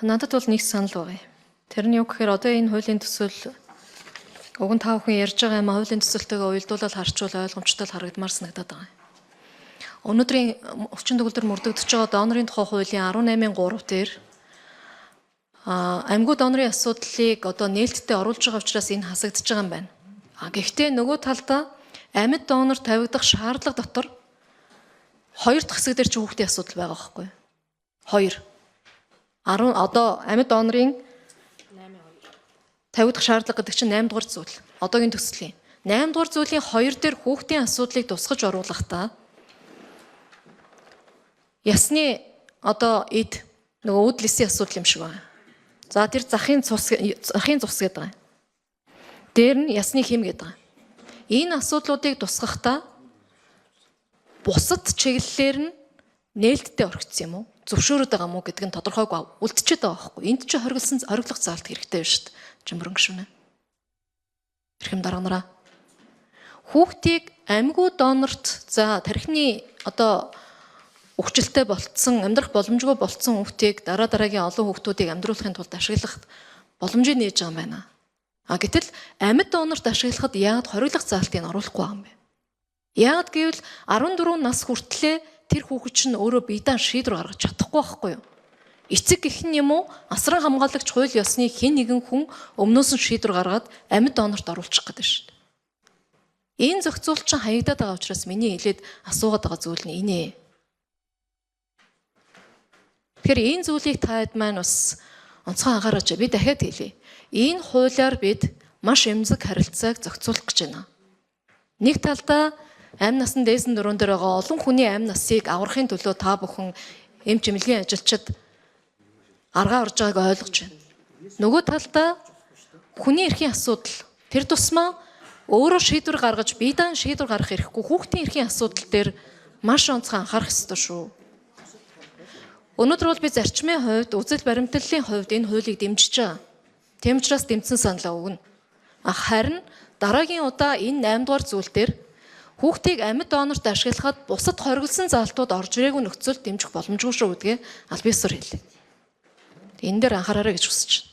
Надад бол нэг санал байгаа юм. Тэр нь юу гэхээр одоо энэ хуулийн төсөл уг нь та бүхэн ярьж байгаа юм а хуулийн төсөлтөйгөө уялдуулаад харчвал ойлгомжтой л харагдмаар санагдаад байгаа юм. Өнөөдрийн өвчин төгөлдөр мөрдөгдөж байгаа донорын тухай хуулийн 18-ын 3 дээр амьгүй донорын асуудлыг одоо нээлттэй оруулж байгаа учраас энэ хасагдж байгаа юм байна. А гэхдээ нөгөө талдаа амьд донор тавигдах шаардлага дотор хоёр дахь хэсэг дээр чи хүүхдийн асуудал байгаа байхгүй юу? Хоёр. 10 одоо амьд донорын тавигдах шаардлага гэдэг чинь 8 дугаар зүйл. Одоогийн төслийн 8 дугаар зүйлийн 2 дээр хүүхдийн асуудлыг тусгаж оруулахдаа ясны одоо эд нөгөө уудлисын асуудал юм шиг байна. За тэр захын цус гэдэг байгаа. Дээр нь ясны хим гэдэг байгаа. Энэ асуудлуудыг тусгахдаа бусад чиглэлээр нь нээлттэй орхисон юм уу? Зөвшөөрöd байгаа мó гэдэг нь тодорхойгүй үлдчихэд байгаа байхгүй. Энд чи хориглосон хориглох заалт хэрэгтэй байна шүү дээ. Чимбэрэн гүшүүнэ. Эрхэм дарга нараа. Хүүхдийг амьгүй донорт за тархины одоо өвчлөлтэй болцсон, амьдрах боломжгүй болцсон хүүхдийг дараа дараагийн олон хүүхдүүдийг амьдруулахын тулд ашиглах боломжийг нээж байгаа юм байна. А гэтэл амьд донорт ашиглахад яагаад хориглох заалтыг оруулахгүй байгаа юм бэ? Яагаад гэвэл 14 нас хүртлээр тэр хүүхэд чинь өөрөө биедээ шийдвэр гаргаж чадахгүй байхгүй юу? Эцэг гэх нь юм уу? Асран хамгаалагч хууль ёсны хэн нэгэн хүн өмнөөс нь шийдвэр гаргаад амьд донорт оруулчих гэдэг шүү дээ. Энэ зохицуулт чинь хаягдаад байгаа учраас миний хэлээд асуугаад байгаа зүйл нь энэ. Тэгэхээр энэ зүйлийг та хэд маань бас онцгой анхаараач. Би дахиад хэлье. Энэ хуулиар бид маш эмзэг харилцааг зохицуулах гэж байна. Нэг талдаа амь насан дээсэн дөрөн дээр байгаа олон хүний амь насыг аврахын төлөө та бүхэн эмч эмнэлгийн ажилчид аргаа орж байгааг ойлгож байна. Нөгөө талдаа хүний эрхийн асуудал тэр тусмаа өөрөө шийдвэр гаргаж бие даан шийдвэр гаргах эрхгүй хүүхдийн эрхийн асуудал дээр маш онцгой анхаарах ёстой шүү. Өнөөдөр бол би зарчмын хувьд, үзэл баримтлалын хувьд энэ хуулийг дэмжиж байгаа. Тийм учраас дэмжсэн саналаа өгнө. Харин дараагийн удаа энэ 8 дугаар зүйл дээр хүүхдийг амьд донорт ашиглахад бусад хориглосон заалтууд орж ирээгүй нөхцөлд дэмжих боломжгүй шүү гэдгээ аль биесээр хэлье. Энэ дээр анхаараарай гэж хүсэж байна.